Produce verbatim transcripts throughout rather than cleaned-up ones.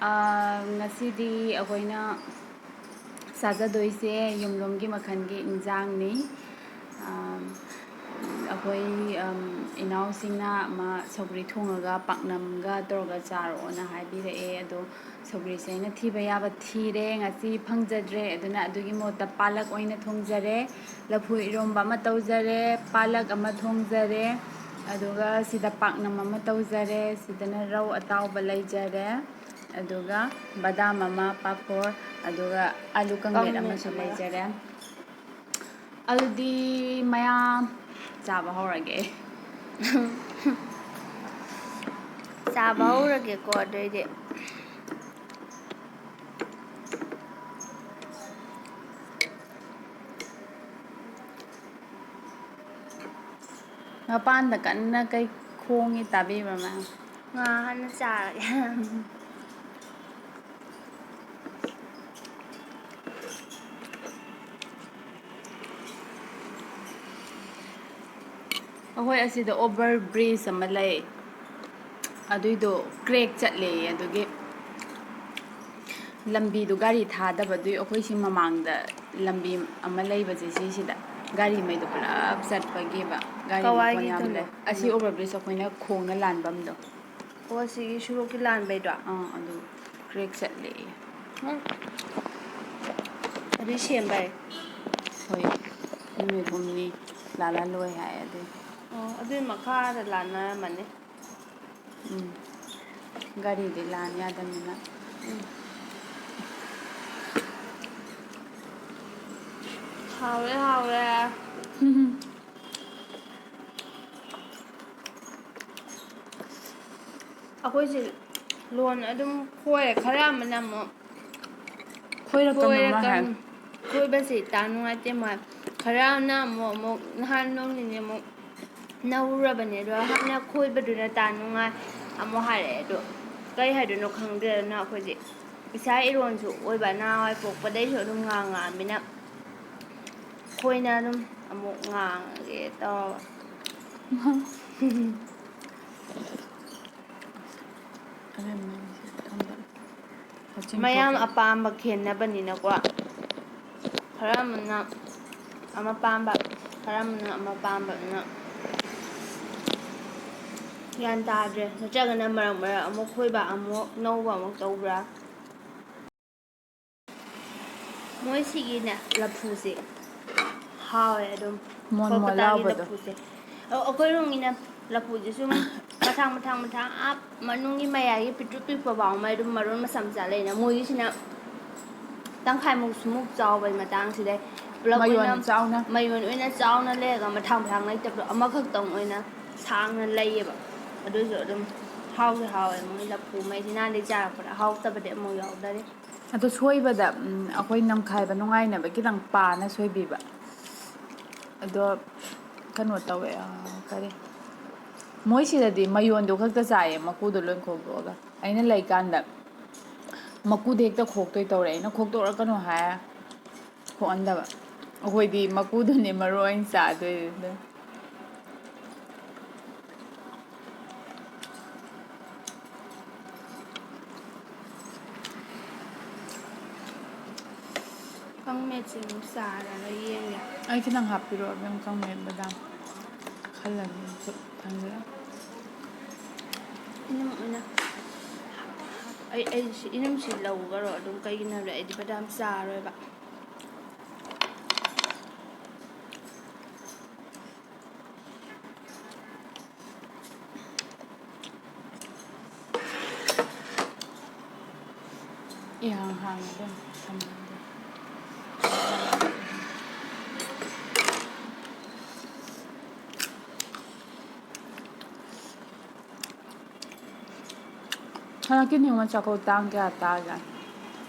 ꯑꯥ, ꯉꯁꯤꯗꯤ ꯑꯩꯈꯣꯏꯅ ꯆꯥꯖꯗꯣꯏꯁꯦ ꯌꯨꯝꯂꯣꯝꯒꯤ ꯃꯈꯜꯒꯤ ꯏꯟꯖꯥꯡꯅꯤ꯫ ꯑꯥ, ꯑꯩꯈꯣꯏ, ꯑꯝ, ꯏꯅꯥꯎꯁꯤꯡꯅ ꯑꯃ ꯁꯧꯒ꯭ꯔꯤ ꯊꯣꯡꯉꯒ ꯄꯥꯛꯅꯝꯒ ꯇꯧꯔꯒ ꯆꯥꯔꯛꯑꯣꯅ ꯍꯥꯏꯕꯤꯔꯛꯑꯦ꯫ ꯑꯗꯣ ꯁꯧꯒ꯭ꯔꯤꯁꯦ ꯑꯩꯅ ꯊꯤꯕ ꯌꯥꯕ ꯊꯤꯔꯦ, ꯉꯁꯤ ꯐꯪꯖꯗ꯭ꯔꯦ꯫ ꯑꯗꯨꯅ ꯑꯗꯨꯒꯤ ꯃꯍꯨꯠꯇ ꯄꯥꯂꯛ ꯑꯣꯏꯅ ꯊꯣꯡꯖꯔꯦ꯫ ꯂꯐꯨ ꯏꯔꯣꯝꯕ ꯑꯃ ꯇꯧꯖꯔꯦ, ꯄꯥꯂꯛ ꯑꯃ ꯊꯣꯡꯖꯔꯦ, ꯑꯗꯨꯒ ꯁꯤꯗ ꯄꯥꯛꯅꯝ ꯑꯃ ꯇꯧꯖꯔꯦ, ꯁꯤꯗꯅ ꯔꯧ ꯑꯇꯥꯎꯕ ꯂꯩꯖꯔꯦ, ꯑꯗꯨꯒ ꯕꯗꯥꯝ ꯑꯃ, ꯄꯥꯐꯣꯔ, ꯑꯗꯨꯒ ꯑꯥꯂꯨ ꯀꯪꯃꯦꯠ ꯀꯪꯃꯦꯠ ꯑꯃꯁꯨ ꯑꯃꯒ꯫ ꯂꯩꯖꯔꯦ꯫ ꯑꯗꯨꯗꯤ ꯃꯌꯥꯝ ꯆꯥꯕ ꯍꯧꯔꯒꯦ꯫ ꯆꯥꯕ ꯍꯧꯔꯒꯦꯀꯣ ꯑꯗꯨꯑꯣꯏꯗꯤ꯫ ꯃꯄꯥꯟꯗ ꯀꯟꯅ ꯀꯩ ꯈꯣꯡꯉꯤ ꯇꯥꯕꯤꯕ꯭ꯔꯥ, ꯃꯌꯥꯝ? ꯉꯥ ꯍꯥꯟꯅ ꯆꯥꯔꯒꯦ꯫ ꯑꯩꯈꯣꯏ ꯑꯁꯤꯗ over bridge ꯑꯃ ꯂꯩ, ꯑꯗꯨꯏꯗꯣ crack ꯆꯠꯂꯦꯌꯦ꯫ ꯑꯗꯨꯒꯤ ꯂꯝꯕꯤꯗꯣ ꯒꯥꯔꯤ ꯊꯥꯗꯕꯗꯨꯏ ꯑꯩꯈꯣꯏ ꯁꯤ ꯃꯃꯥꯡꯗ ꯂꯝꯕꯤ ꯑꯃ ꯂꯩꯕꯁꯦ, ꯁꯤꯁꯤꯗ ꯒꯥꯔꯤꯉꯩꯗꯣ ꯄꯨꯂꯞ ꯆꯠꯄꯒꯤꯕ꯫ ꯒꯥꯔꯤ ꯃꯈꯣꯟ ꯌꯥꯝ ꯀꯋꯥꯏꯒꯤꯗꯨꯅꯣ? ꯂꯩ꯫ ꯑꯁꯤ over bridge ꯑꯩꯈꯣꯏꯅ ꯈꯣꯡꯅ ꯂꯥꯟꯐꯝꯗꯣ꯫ ꯑꯣ, ꯁꯤꯒꯤ ꯁꯣꯔꯣꯛꯀꯤ ꯂꯥꯟꯕꯩꯗꯣ? ꯑꯥ, ꯑꯗꯨ crack ꯆꯠꯂꯦꯌꯦ꯫ ꯎꯝ꯫ ꯑꯗꯨꯏ ꯁꯦꯝꯕꯩ? ꯍꯣꯏ, ꯅꯨꯃꯤꯠ ꯍꯨꯝꯅꯤ ꯂꯥꯜꯍꯜꯂꯣꯏ ꯍꯥꯏ ꯑꯗꯨꯏ꯫ ꯑꯣ, ꯑꯗꯨꯏ ꯃꯈꯥꯗ ꯂꯥꯟꯅꯔꯝꯃꯅꯤ꯫ ꯎꯝ꯫ ꯒꯥꯔꯤꯗꯤ ꯂꯥꯟ ꯌꯥꯗꯕꯅꯤꯅ꯫ ꯎꯝ꯫ ꯍꯥꯎꯔꯦ, ꯍꯥꯎꯔꯦ꯫ ꯑꯩꯈꯣꯏꯁꯦ ꯂꯣꯟ ꯑꯗꯨꯝ ꯈꯣꯏꯔꯦ, ꯈꯔ ꯑꯃꯅ ꯑꯃꯨꯛ ꯈꯣꯏꯔꯛꯀꯅꯨ ꯈꯣꯏꯔ ꯑꯃ ꯍꯥꯏ꯫ ꯀꯪ-, ꯈꯣꯏꯕꯁꯦ ꯇꯥ ꯅꯨꯡꯉꯥꯏꯇꯦ ꯃꯥ꯫ ꯈꯔ ꯑꯃꯅ ꯑꯃꯨꯛ, ꯑꯃꯨꯛ ꯅꯍꯥꯟ ꯅꯣꯡ ꯅꯤꯅꯤ ꯑꯃꯨꯛ ꯅꯧꯔꯕꯅꯦ, ꯑꯗꯣ ꯍꯥꯟꯅ ꯈꯣꯏꯕꯗꯨꯅ ꯇꯥ ꯅꯨꯡꯉꯥꯏ ꯑꯃꯨꯛ ꯍꯥꯏꯔꯛꯑꯦ꯫ ꯑꯗꯣ ꯀꯩ ꯍꯥꯏꯗꯣꯏꯅꯣ ꯈꯪꯗ꯭ꯔꯦ꯫ ꯑꯗꯨꯅ ꯑꯩꯈꯣꯏꯗꯤ ꯏꯁꯥ ꯏꯔꯣꯟꯁꯨ ꯑꯣꯏꯕ, ꯅꯍꯥꯟꯋꯥꯏ ꯄꯣꯛꯄꯗꯩꯁꯨ ꯑꯗꯨꯝ ꯉꯥꯡꯉꯛꯑꯃꯤꯅ ꯈꯣꯏꯅ ꯑꯗꯨꯝ ꯑꯃꯨꯛ ꯉꯥꯡꯉꯒꯦ ꯇꯧꯔꯕ꯫ ꯑꯔꯦꯝꯕꯅꯤꯁꯦ ꯊꯝꯕ꯫ ꯃꯌꯥꯝ ꯑꯄꯥꯝꯕ ꯈꯦꯠꯅꯕꯅꯤꯅꯀꯣ, ꯈꯔ ꯑꯃꯅ ꯑꯃ ꯄꯥꯝꯕ, ꯈꯔ ꯑꯃꯅ ꯑꯃ ꯄꯥꯝꯕꯅꯤꯅ ꯒ꯭ꯌꯥꯟ ꯇꯥꯗ꯭ꯔꯦ꯫ ꯅꯠꯇ꯭ꯔꯒꯅ ꯃꯔꯛ ꯃꯔꯛ ꯑꯃꯨꯛ ꯈꯣꯏꯕ ꯑꯃꯨꯛ ꯅꯧꯕ ꯑꯃꯨꯛ ꯇꯧꯕ꯭ꯔꯥ? ꯃꯣꯏ ꯁꯤꯒꯤꯅꯦ ꯂꯐꯨꯁꯦ ꯍꯥꯎꯋꯦ ꯑꯗꯨꯝ꯫ ꯃꯣꯟ ꯃꯣꯟ ꯀꯣꯜꯀꯇꯥꯒꯤ ꯂꯥꯎꯕꯗꯣ꯫ ꯂꯐꯨꯁꯦ꯫ ꯑ-, ꯑꯩꯈꯣꯏꯔꯣꯝꯒꯤꯅ ꯂꯐꯨꯁꯦ ꯁꯨꯝ ꯃꯊꯥꯡ ꯃꯊꯥꯡ ꯃꯊꯥꯡ ꯑꯥ ꯃꯅꯨꯡꯒꯤ ꯃꯌꯥꯏꯒꯤ ꯄꯤꯛꯇ꯭ꯔꯨ ꯄꯤꯛꯄ ꯐꯥꯎ ꯃꯩ ꯑꯗꯨꯝ ꯃꯔꯣꯟ ꯃꯆꯥ ꯃꯆꯥ ꯂꯩꯅ꯫ ꯃꯣꯏꯒꯤꯁꯤꯅ ꯇꯪꯈꯥꯏꯃꯨꯛ ꯁꯤꯃꯨꯛ ꯆꯥꯎꯕꯩ ꯃꯇꯥꯡꯁꯤꯗꯩ ꯄꯨꯂꯞ ꯃꯌꯣꯟ ꯑꯣꯏꯅ ꯆꯥꯎꯅ꯫ ꯃꯌꯣꯟ ꯑꯣꯏꯅ ꯆꯥꯎꯅ ꯂꯩꯔꯒ ꯃꯊꯥꯡ ꯃꯊꯥꯡ ꯂꯩꯇꯕꯗꯣ ꯑꯃꯈꯛꯇꯪ ꯑꯣꯏꯅ ꯁꯥꯡꯅ ꯂꯩꯌꯦꯕ꯫ ꯑꯗꯨꯁꯨ ꯑꯗꯨꯝ ꯍꯥꯎꯗꯤ ꯍꯥꯎꯋꯦ ꯃꯣꯏ ꯂꯐꯨ ꯃꯩꯁꯤ꯫ ꯅꯍꯥꯟꯗꯩ ꯆꯥꯔꯛꯄꯗ ꯍꯥꯎꯇꯕꯗꯤ ꯑꯃꯨꯛ ꯌꯥꯎꯗꯔꯤ꯫ ꯑꯗꯣ ꯁꯣꯏꯕꯗ, ꯎꯝ, ꯑꯩꯈꯣꯏ ꯅꯝꯈꯥꯏꯕ ꯅꯨꯡꯉꯥꯏꯅꯕꯒꯤ ꯈꯤꯇꯪ ꯄꯥꯅ ꯁꯣꯏꯕꯤꯕ꯫ ꯑꯗꯣ ꯀꯩꯅꯣ ꯇꯧꯋꯦ, ꯑ, ꯀꯔꯤ, ꯃꯣꯏꯁꯤꯗꯗꯤ ꯃꯌꯣꯟꯗꯣ ꯈꯛꯇ ꯆꯥꯏꯌꯦ, ꯃꯀꯨꯗꯣ ꯂꯣꯏ ꯈꯣꯛꯇꯣꯛꯑꯒ꯫ ꯑꯩꯅ ꯂꯩꯀꯥꯟꯗ ꯃꯀꯨꯗꯣ ꯍꯦꯛꯇ ꯈꯣꯛꯇꯣꯏ ꯇꯧꯔꯦ꯫ ꯑꯩꯅ ꯈꯣꯛꯇꯣꯛꯑꯀꯅꯨ ꯍꯥꯏ, ꯈꯣꯛꯍꯟꯗꯕ꯫ ꯑꯩꯈꯣꯏꯗꯤ ꯃꯀꯨꯗꯨꯅꯦ ꯃꯔꯨ ꯑꯣꯏꯅ ꯆꯥꯗꯣꯏꯗꯣ꯫ ꯀꯪꯃꯦꯠꯁꯦ ꯑꯃꯨꯛ ꯆꯥꯔꯒ ꯌꯦꯡꯒꯦ꯫ ꯑꯩ ꯈꯤꯇꯪ ꯍꯥꯞꯄꯤꯔꯛꯑꯣ, ꯏꯕꯦꯝ, ꯀꯪꯃꯦꯠ ꯕꯗꯥꯝ ꯈꯜꯂꯅꯤ ꯑꯩꯁꯨ ꯊꯝꯖꯤꯜꯂ꯫ ꯏꯅꯝ ꯑꯣꯏꯅ ꯑꯩ, ꯑꯩ ꯁꯤ ꯏꯅꯝꯁꯤ ꯂꯧꯈ꯭ꯔꯣ ꯑꯗꯨꯝ, ꯀꯩꯒꯤꯅꯣ ꯍꯥꯏꯕꯗ ꯑꯩꯗꯤ ꯕꯗꯥꯝ ꯆꯥꯔꯣꯏꯕ꯫ ꯏꯍꯥꯡ ꯍꯥꯡꯉꯦ ꯑꯗꯨꯝ ꯊꯝꯕꯗ꯫ ꯍꯟꯗꯛꯀꯤ ꯅꯤꯉꯣꯜ ꯆꯥꯛꯀꯧ ꯇꯥꯡ ꯀꯌꯥ ꯇꯥꯒꯦ?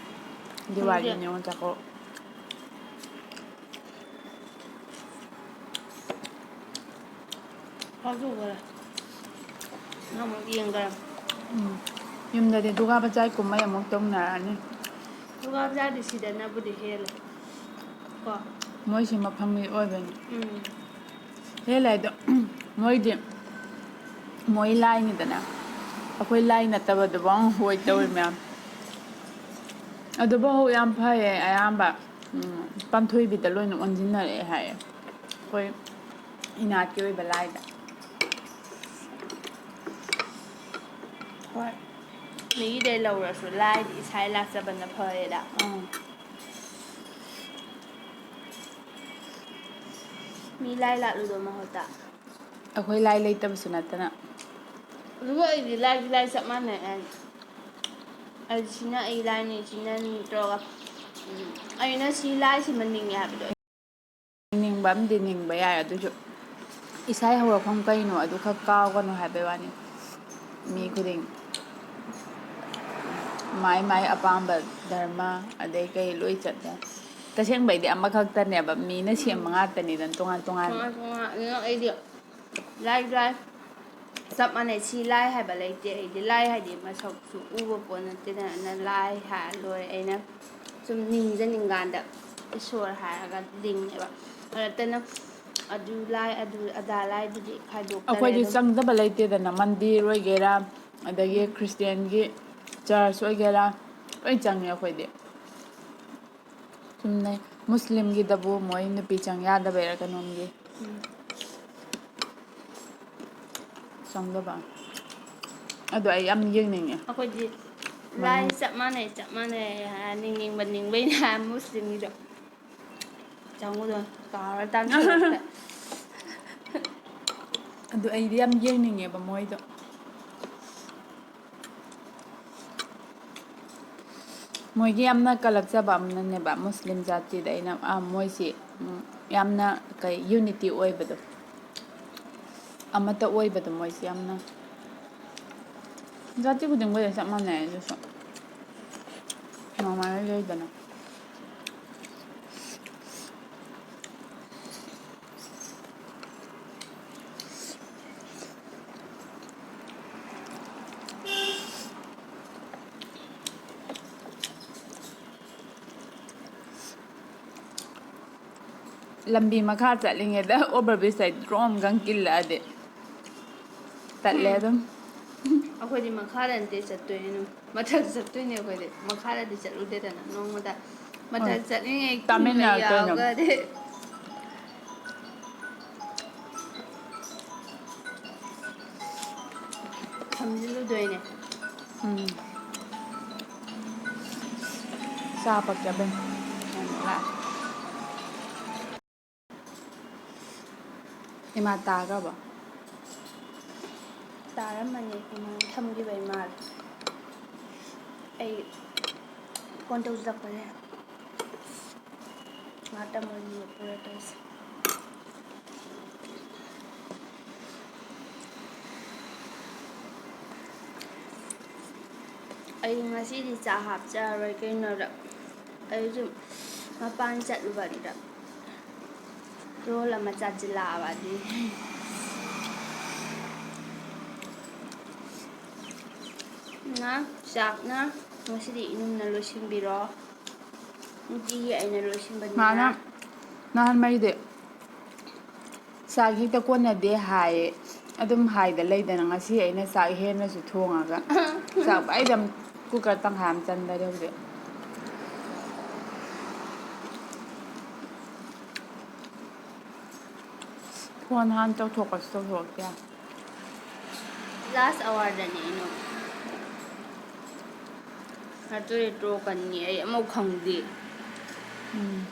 ꯗꯤꯋꯥꯂꯤ ꯈꯪꯗꯦ꯫ ꯅꯤꯉꯣꯜ ꯆꯥꯛꯀꯧ꯫ ꯐꯥꯖꯨꯈꯔꯦ꯫ ꯅꯪ ꯑꯃꯨꯛ ꯌꯦꯡꯈꯔꯦ꯫ ꯎꯝ꯫ ꯌꯨꯝꯗꯗꯤ ꯗꯨꯔꯒꯥ ꯄꯨꯖꯥꯒꯤ ꯀꯨꯝꯍꯩ ꯑꯃꯨꯛ ꯇꯧꯅꯔꯅꯤ꯫ ꯗꯨꯔꯒꯥ ꯄꯨꯖꯥꯗꯤ ꯁꯤꯗꯅꯕꯨꯗꯤ ꯍꯦꯜꯂꯦ꯫ ꯀꯣ? ꯃꯣꯏꯁꯤ ꯃꯐꯝꯒꯤ ꯑꯣꯏꯕꯅꯤ꯫ ꯎꯝ꯫ ꯍꯦꯜꯂꯦ ꯍꯥꯏꯗꯣ, ꯃꯣꯏꯗꯤ ꯃꯣꯏ ꯂꯥꯏꯅꯤꯗꯅ, ꯑꯩꯈꯣꯏ ꯂꯥꯏ ꯅꯠꯇꯕꯗꯨꯐꯥꯎ ꯍꯣꯏ ꯇꯧꯔꯤ ꯃꯌꯥꯝ꯫ ꯑꯗꯨꯕꯨ ꯍꯧ ꯌꯥꯝ ꯐꯩꯌꯦ꯫ ꯑꯌꯥꯝꯕ ꯎꯝ, ꯄꯥꯟꯊꯣꯏꯕꯤꯗ ꯂꯣꯏꯅ ꯑꯣꯟꯁꯤꯟꯅꯔꯛꯑꯦ ꯍꯥꯏꯌꯦ, ꯑꯩꯈꯣꯏ ꯏꯅꯥꯠꯀꯤ ꯑꯣꯏꯕ ꯂꯥꯏꯗ꯫ ꯍꯣꯏ꯫ ꯃꯤꯒꯤꯗꯩ ꯂꯧꯔꯁꯨ ꯂꯥꯏꯗꯤ ꯏꯁꯥ ꯂꯥꯠꯆꯕꯅ ꯐꯔꯦꯗ꯫ ꯎꯝ꯫ ꯃꯤ ꯂꯥꯏ ꯂꯥꯠꯂꯨꯗꯧ ꯃꯍꯨꯠꯇ꯫ ꯑꯩꯈꯣꯏ ꯂꯥꯏ ꯂꯩꯇꯕꯁꯨ ꯅꯠꯇꯅ꯫ ꯑꯗꯨꯒ ꯑꯩꯗꯤ ꯂꯥꯏꯒꯤ ꯂꯥꯏ ꯆꯞ ꯃꯥꯟꯅꯩ ꯍꯥꯏ꯫ ꯑꯩ ꯁꯤꯅ ꯑꯩ ꯂꯥꯏꯅꯤ, ꯁꯤꯅ ꯇꯧꯔꯒ, ꯎꯝ, ꯑꯩꯅ ꯁꯤ ꯂꯥꯏꯁꯤ ꯃꯅꯤꯡꯉꯦ ꯍꯥꯏꯕꯗꯣ꯫ ꯅꯤꯡꯕ ꯑꯃꯗꯤ ꯅꯤꯡꯕ ꯌꯥꯏ, ꯑꯗꯨꯁꯨ ꯏꯁꯥꯒꯤ ꯍꯧꯔꯛꯐꯝ ꯀꯩꯅꯣ ꯑꯗꯨ ꯈꯛ ꯀꯥꯎꯒꯅꯨ ꯍꯥꯏꯕꯩ ꯋꯥꯅꯤ꯫ ꯃꯤ ꯈꯨꯗꯤꯡ ꯃꯥꯏ ꯃꯥꯏ ꯑꯄꯥꯝꯕ ꯙꯔꯃ ꯑꯗꯩ ꯀꯩ ꯂꯣꯏ ꯆꯠꯅꯩ꯫ ꯇꯁꯦꯡꯕꯩꯗꯤ ꯑꯃꯈꯛꯇꯅꯦꯕ, ꯃꯤꯅ ꯁꯦꯝꯕ ꯉꯥꯛꯇꯅꯤꯗꯅ, ꯇꯣꯉꯥꯟ ꯇꯣꯉꯥꯟꯕ꯫ ꯇꯣꯉꯥꯟ ꯇꯣꯉꯥꯟ, ꯑꯗꯨꯅ ꯑꯩꯗꯤ ꯂꯥꯏ ꯂꯥꯏ ꯆꯞ ꯃꯥꯟꯅꯩ꯫ ꯁꯤ ꯂꯥꯏ ꯍꯥꯏꯕ ꯂꯩꯇꯦ꯫ ꯑꯩꯗꯤ ꯂꯥꯏ ꯍꯥꯏꯗꯤ ꯃꯁꯛꯁꯨ ꯎꯕ ꯄꯣꯠ ꯅꯠꯇꯦꯗꯅ, ꯂꯥꯏ ꯍꯥꯏꯔ ꯂꯣꯏꯔꯦ꯫ ꯑꯩꯅ ꯁꯨꯝ ꯅꯤꯡꯖꯅꯤꯡꯀꯥꯟꯗ ꯏꯁꯣꯔ ꯍꯥꯏꯔꯒ ꯅꯤꯡꯉꯦꯕ꯫ ꯑꯗꯨ ꯅꯠꯇꯅ ꯑꯗꯨ ꯂꯥꯏ, ꯑꯗꯨ ꯑꯗꯥ ꯂꯥꯏꯗꯨꯗꯤ ꯈꯥꯏꯗꯣꯛꯇꯔꯦ ꯑꯩꯈꯣꯏꯗꯤ ꯑꯗꯨꯝ꯫ ꯆꯪꯗꯕ ꯂꯩꯇꯦꯗꯅ, ꯃꯟꯗꯤꯔ ꯑꯣꯏꯒꯦꯔꯥ, ꯑꯗꯒꯤ ꯈ꯭ꯔꯤꯁꯇꯦꯟꯒꯤ ꯆꯔꯆ ꯑꯣꯏꯒꯦꯔꯥ, ꯂꯣꯏ ꯆꯪꯉꯦ ꯑꯩꯈꯣꯏꯗꯤ꯫ ꯆꯨꯝꯅꯩ ꯃꯨꯁꯂꯤꯝꯒꯤꯗꯕꯨ ꯃꯣꯏ ꯅꯨꯄꯤ ꯆꯪ ꯌꯥꯗꯕꯩꯔꯥ ꯀꯩꯅꯣꯝꯒꯤ꯫ ꯎꯝ꯫ ꯆꯪꯗꯕ꯫ ꯑꯗꯣ ꯑꯩ ꯌꯥꯝ ꯌꯦꯡꯅꯤꯡꯉꯦ꯫ ꯑꯩꯈꯣꯏꯗꯤ ꯂꯥꯏ ꯃꯅꯨꯡ- ꯆꯞ ꯃꯥꯟꯅꯩ, ꯆꯞ ꯃꯥꯟꯅꯩ ꯍꯥꯏꯔ ꯅꯤꯡꯅꯤꯡꯕ ꯅꯤꯡꯕꯩꯅꯦ ꯍꯥꯏꯔ ꯃꯨꯁꯂꯤꯝꯒꯤꯗꯣ ꯆꯪꯉꯨꯗꯣꯏ ꯀꯥꯎꯔ ꯇꯥꯟꯊꯣꯔꯛꯄ꯫ ꯑꯗꯨ ꯑꯩꯗꯤ ꯌꯥꯝ ꯌꯦꯡꯅꯤꯡꯉꯦꯕ ꯃꯣꯏꯗꯣ꯫ ꯃꯣꯏꯒꯤ ꯌꯥꯝꯅ ꯀꯜꯂꯛꯆꯕ ꯑꯃꯅꯅꯦꯕ, ꯃꯨꯁꯂꯤꯝ ꯖꯥꯇꯤꯗ ꯑꯩꯅ, ꯑꯥ, ꯃꯣꯏꯁꯤ, ꯎꯝ, ꯌꯥꯝꯅ ꯀꯩ, ꯌꯨꯅꯤꯇꯤ ꯑꯣꯏꯕꯗꯣ, ꯑꯃꯠꯇ ꯑꯣꯏꯕꯗꯣ ꯃꯣꯏꯁꯤ ꯌꯥꯝꯅ꯫ ꯖꯥꯇꯤ ꯈꯨꯗꯤꯡꯃꯛ ꯆꯞ ꯃꯥꯟꯅꯩ ꯑꯗꯨꯁꯨ꯫ ꯃꯥ ꯃꯥꯅ ꯂꯩꯗꯅ꯫ ꯂꯝꯕꯤ ꯃꯈꯥ ꯆꯠꯂꯤꯉꯩꯗ ꯑꯣꯚꯔ ꯕ꯭ꯔꯤꯖꯇ ꯗ꯭ꯔꯣꯝꯒ ꯀꯤꯜꯂꯛꯑꯗꯤ ꯇꯠꯂꯦ ꯑꯗꯨꯝ꯫ ꯑꯩꯈꯣꯏꯗꯤ ꯃꯈꯥꯗ ꯅꯠꯇꯦ ꯆꯠꯇꯣꯏꯅꯦ ꯑꯗꯨꯝ꯫ ꯃꯊꯛ ꯆꯠꯇꯣꯏꯅꯦ ꯑꯩꯈꯣꯏꯗꯤ꯫ ꯃꯈꯥꯗꯗꯤ ꯆꯠꯂꯨꯗꯦꯗꯅ ꯅꯣꯡꯃꯗ꯫ ꯃꯊꯛ ꯍꯣꯏ꯫ ꯆꯠꯂꯤꯉꯩ ꯇꯥꯃꯤꯟꯅꯔꯛꯇꯣꯏꯅꯦ꯫ ꯌꯥꯎꯒꯗꯤ꯫ ꯊꯝꯖꯤꯜꯂꯨꯗꯣꯏꯅꯦ꯫ ꯎꯝ꯫ ꯆꯥ ꯄꯛꯆꯕꯩ꯫ ꯏꯃꯥ ꯇꯥꯈ꯭ꯔꯕꯣ? ꯇꯥꯔꯝꯃꯅꯤ꯫ ꯏꯃꯥꯅ ꯊꯝꯈꯤꯕꯩ ꯃꯥꯜꯂꯦ꯫ ꯑꯩ ꯀꯣꯟ ꯇꯧꯁꯤꯜꯂꯛꯄꯅꯦ꯫ ꯉꯥꯛꯇꯪ ꯑꯣꯏꯅ ꯄꯨꯔ ꯇꯧꯁꯦ꯫ ꯑꯩ ꯉꯁꯤꯗꯤ ꯆꯥꯛ ꯍꯥꯞꯆꯔꯔꯣꯏ꯫ ꯀꯩꯅꯣꯗ ꯑꯩꯁꯨ ꯃꯄꯥꯟ ꯆꯠꯂꯨꯕꯅꯤꯗ꯫ ꯔꯣꯜ ꯑꯃ ꯆꯥꯁꯤꯜꯂꯛꯑꯕ ꯑꯗꯨꯏ꯫ ꯅ ꯆꯥꯛꯅ ꯉꯁꯤꯗꯤ ꯏꯅꯨꯡꯅ ꯂꯣꯏꯁꯤꯟꯕꯤꯔꯣ꯫ ꯅꯨꯡꯇꯤꯒꯤ ꯑꯩꯅ ꯂꯣꯏꯁꯤꯟꯕꯅꯤꯅ꯫ ꯃꯥꯅ ꯅꯍꯥꯟ ꯃꯩꯗꯤ ꯆꯥꯛ ꯍꯦꯛꯇ ꯀꯣꯟꯅꯗꯦ ꯍꯥꯏꯌꯦ꯫ ꯑꯗꯨꯝ ꯍꯥꯏꯗ ꯂꯩꯗꯅ ꯉꯁꯤ ꯑꯩꯅ ꯆꯥꯛ ꯍꯦꯟꯅꯁꯨ ꯊꯣꯡꯉꯒ ꯆꯥꯛ ꯚꯥꯏꯗ ꯀꯨꯀꯔ ꯇꯪꯈꯥꯏ ꯑꯃ ꯆꯟꯗꯔꯦ ꯍꯧꯖꯤꯛ꯫ ꯐꯣꯟ ꯍꯥꯟꯅ ꯇꯧꯊꯣꯛꯄꯁꯨ ꯇꯧꯊꯣꯛꯇꯦ꯫ Last hourꯗꯅꯦ ꯑꯩꯅ꯫ ꯅꯠꯇ꯭ꯔꯗꯤ ꯇꯣꯛꯀꯅꯤ ꯑꯩ ꯑꯃꯨꯛ ꯈꯪꯗꯦ꯫ ꯎꯝ꯫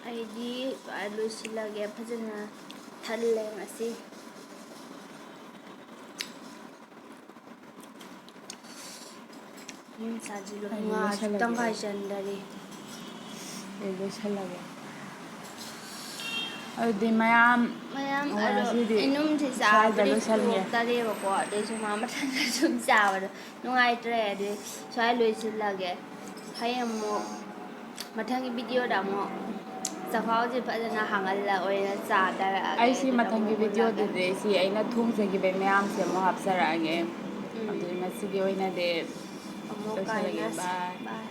ꯑꯩꯗꯤ ꯂꯣꯏꯁꯤꯜꯂꯒꯦ꯫ ꯐꯖꯅ ꯊꯜꯂꯦ ꯉꯁꯤ꯫ ꯌꯦꯟ ꯆꯥꯁꯤꯜꯂꯣ꯫ ꯑꯩ ꯉꯥꯁꯨ ꯂꯣꯏꯁꯜꯂꯒꯦ꯫ ꯇꯪꯈꯥꯏ ꯆꯟꯗꯔꯤ꯫ ꯑꯩ ꯂꯣꯏꯁꯜꯂꯒꯦ꯫ ꯑꯗꯨꯗꯤ ꯃꯌꯥꯝ ꯃꯌꯥꯝ ꯑꯣ, ꯑꯗꯣ ꯉꯁꯤꯗꯤ ꯏꯅꯨꯝꯁꯤ ꯁ꯭ꯋꯥꯏꯗ ꯆꯥꯕꯗꯤ ꯂꯣꯏꯁꯜꯂꯦ꯫ ꯄꯨꯊꯣꯛꯇꯔꯦꯕꯀꯣ, ꯑꯗꯨꯏꯁꯨ ꯃꯥ ꯃꯊꯟꯇ ꯁꯨꯝ ꯆꯥꯕꯗꯣ ꯅꯨꯡꯉꯥꯏꯇ꯭ꯔꯦ꯫ ꯑꯗꯨꯏ ꯁ꯭ꯋꯥꯏ ꯂꯣꯏꯁꯤꯜꯂꯒꯦ꯫ ꯍꯌꯦꯡ ꯑꯃꯨꯛ ꯃꯊꯪꯒꯤ ꯚꯤꯗꯤꯑꯣꯗ ꯑꯃꯨꯛ ꯆꯈꯥꯎꯁꯦ ꯐꯖꯅ ꯍꯥꯡꯍꯜꯂ ꯑꯣꯏꯅ ꯆꯥꯊꯔꯛꯑꯒꯦ꯫ ꯑꯩꯁꯤ ꯑꯗꯨꯅ ꯃꯊꯪꯒꯤ ꯑꯃꯨꯛ ꯚꯤꯗꯤꯑꯣꯗꯗꯤ ꯑꯩꯁꯤ ꯑꯩꯅ ꯊꯣꯡꯖꯈꯤꯕ ꯃꯌꯥꯝꯁꯦ ꯑꯃꯨꯛ ꯍꯥꯞꯆꯔꯛꯑꯒꯦ꯫ ꯎꯝ꯫ ꯑꯗꯨꯗꯤ ꯉꯁꯤꯒꯤ ꯑꯣꯏꯅꯗꯤ ꯑꯃꯨꯛ ꯂꯣꯏꯁꯤꯜꯂꯒꯦ꯫ ꯀꯥꯏꯅꯁꯤ꯫ ꯕꯥꯏ꯫ ꯕꯥꯏ꯫